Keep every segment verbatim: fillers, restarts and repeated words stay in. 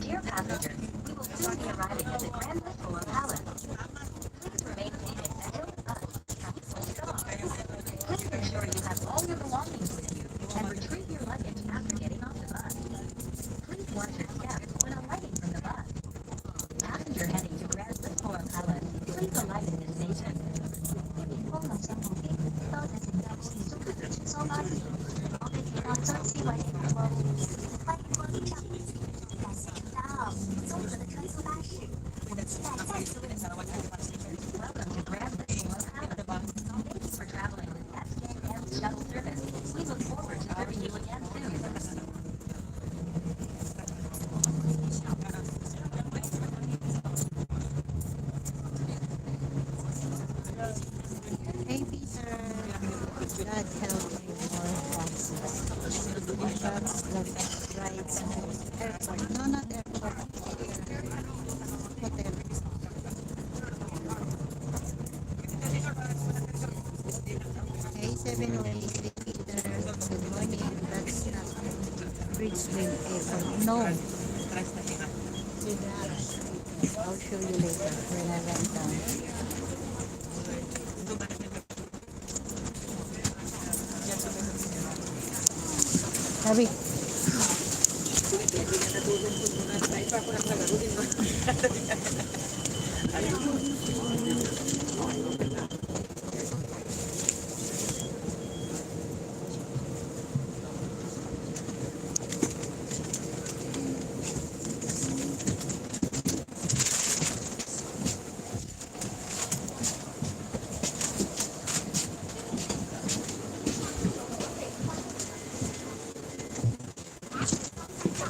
Dear passengers, we will soon be arriving at the Grand Lithgorum Palace. Please remain seated until the bus begins to stop. Please ensure you have all your belongings with you and retrieve your luggage after getting off the bus. Please watch your step when alighting from the bus. Passenger heading to Grand Lithgorum Palace, please alight at this station. Welcome to Grand Lithgorum Palace. Thank you for traveling with S J M Shuttle Service. We look forward to serving you again soon. Hey, Peter. God help me more taxis. Trucks that rides airport. No, not airport. Hotel. Hey, seven oh eight. Good morning. That's not Bridgeville Airport. No. I'll show you later when I went down. Sabi.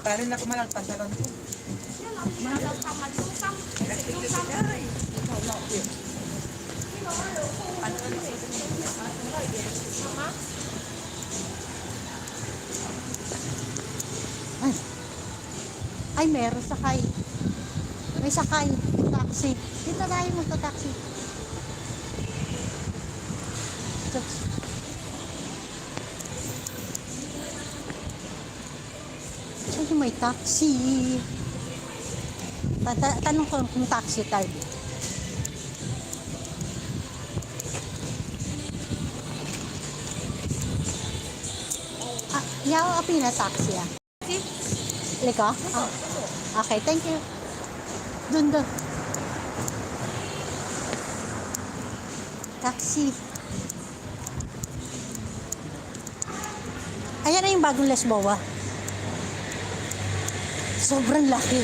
Paano na kumalag pantalon ko? Ay. Ay, meron sakay. May sakay. Taxi. Dito tayo magta-taxi. Sus. Saan yung may taxi? Ta-, ta-, tanong ko kung taxi tayo. Ah, yaw, apina taxi, ah. Liko? Ah. Okay, thank you. Dun, dun. Taxi. Ayan na yung bagong Lisboa. Sobrang laki.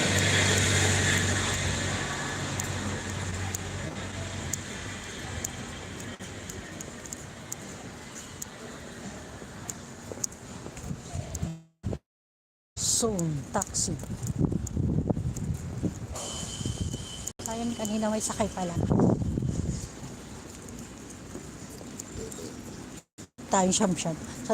Zone, taxi. Sayang, kanina may sakay pala. Tayong siyam-siyam. Sa